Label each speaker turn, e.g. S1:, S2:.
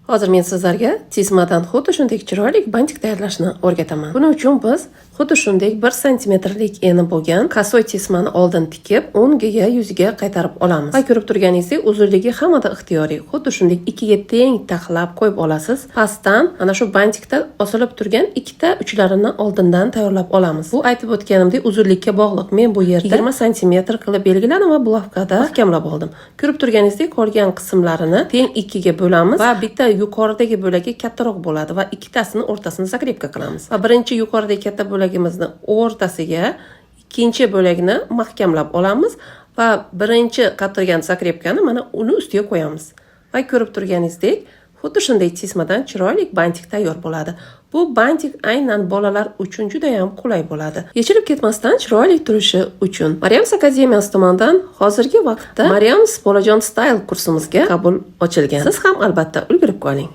S1: Hozir men sizlarga tizmadan xuddi shunday chiroyli bantik tayyorlashni o'rgataman. Buning uchun biz xuddi shunday 1 santimetrlik eni bo'lgan косой tismani oldin tikib, o'ngiga, yuziga qaytarib olamiz. Va ko'rib turganingizdek, uzunligi hammada ixtiyoriy. Xuddi shunday ikkiga teng taxlab qo'yib olasiz. Pastdan ana shu bantikda osilib turgan ikkita uchlarini oldindan tayyorlab olamiz. Bu, aytib o'tganimdek, uzunlikka bog'liq. Men bu yerda 20 santimetr qilib belgiladim va булавка da mahkamlab oldim. Ko'rib turganingizdek, qolgan qismlarini teng ikkiga bo'lamiz va bitta yuqoridagi bo'lagi kattaroq bo'ladi va ikkitasini o'rtasini закрепка qilamiz. Va birinchi yuqoridagi katta bo'lagimizni o'rtasiga ikkinchi bo'lagini mahkamlab olamiz va birinchi qatirgan закрепка ni mana uni ustiga qo'yamiz. Va ko'rib turganingizdek, xuddi shunday tismadan chiroyli bantik tayyor bo'ladi. Bu bantik aynan bolalar uchun juda ham qulay bo'ladi. Yechilib ketmasdan chiroyli turishi uchun Mariams akademiyasi tomonidan hozirgi vaqtda Mariams Bolajon Style kursimizga qabul ochilgan. Siz ham albatta ulgurib qoling.